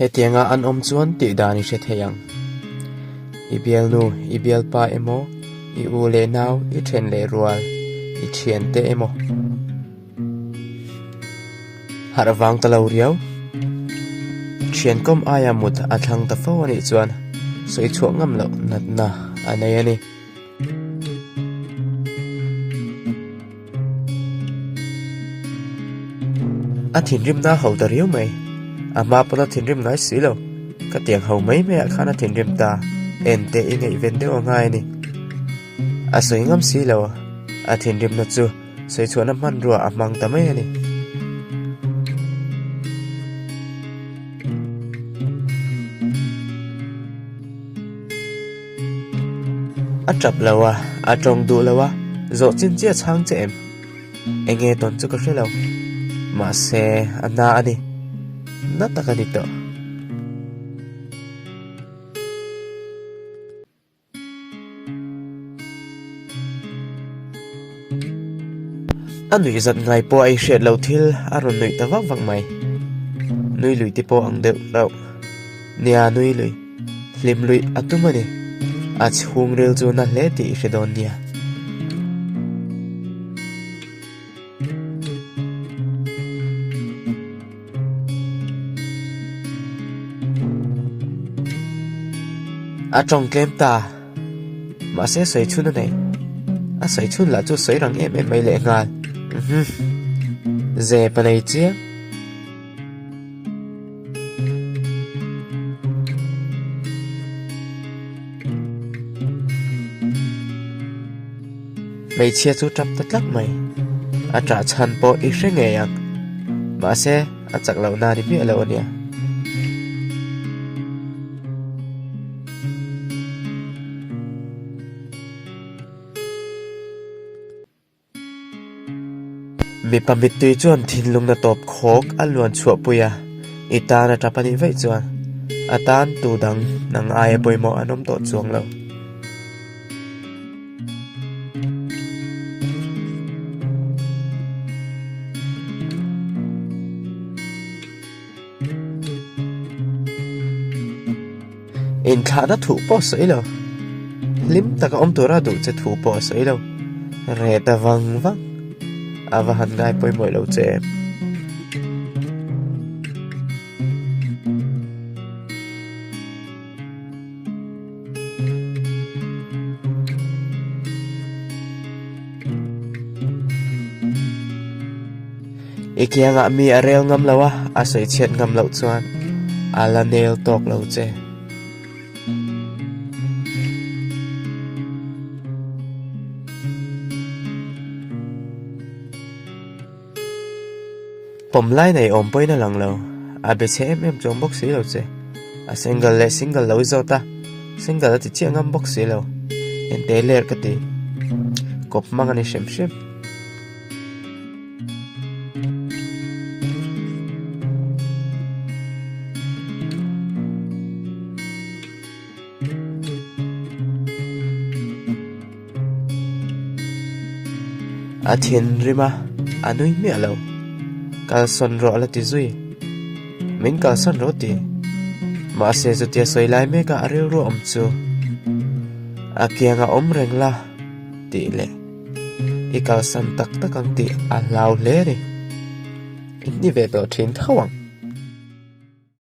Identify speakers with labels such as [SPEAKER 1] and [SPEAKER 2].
[SPEAKER 1] Hetianga an awm chuan tih dan i hre thei ang. I bialnu, i bialpa emaw, i u leh nau, i then leh rual, i thiante emaw. Harh vang ta lo riau. Thian kawm aia mut a thlang ta fo a nih chuan sawi chhuah ngam loh natna a nei a ni. A thinrimna a ho ta riau mai. A hma pawn a thinrim ngai si lo. Ka tiang ho mai maiah khan a thinrim ta. En teh i ngaihven deuh a ngai a ni. A sawi ngam si lo. A thinrimna chu sawi chhuahna hmanrua a hmang ta mai a ni. A tap lo a, a tawng duh lo a, zawh chin chiah chhang che em? Enge tawn chu ka hre lo. Mahse, a na a ni. Na tak a ni tawh. A nuih zat ngai pawh a i hriat loh thil a rawn nuih ta vak vak mai. Nui lui te pawh ang deuh rauh. Nia nui lui, hlim luih a tum a ni. A chhungril chu na hle tih i hre dawn nia. A tawng tlem ta. Mahse sawi chhun a nei. A sawi chhun lah chu sawi rang em em mai leh nghal. Uhmm. Zep a nei chiang. Hmeichhia chu tap ta tlak mai. A ṭah chhan pawh i hre ngei ang. Mahse, a chak loh na ni miah lo a nia. Mipa mittui chuan thinlungna tawp khawk a luan chhuahpui a, i tan a tap a nih vaih chuan a tan tu dang nang aia pawimawh an awm tawh chuang lo. Inthlahna thu pawh a sawi lo. Hlim taka awm tura duh che thu pawh a sawi lo. Reh ta vang vang. A va han ngai pawimawih lo che em. I kiangah mi a rel ngam lo a, a sawi chhiat ngam loh chuan a la nel tawk lo che. Pawm lai nei awm pawhin a lang lo, a be chhe em em chuang bawk si lo che. A single leh single lo i zawt a, single a ti chiah ngam bawk si lo. Ente ler ka ti, kawp hmang a ni hrim hrim. A thinrim a, a nui miah lo. Kalsawn rawh a la ti zui. Min kalsawn rawh ti. Mahse chutia sawi lai mek a a rilru awm chu a kiang a awm reng la tih leh i kalsan tak tak ang tih a hlau hle a ni. In ni ve tawh thin tho ang.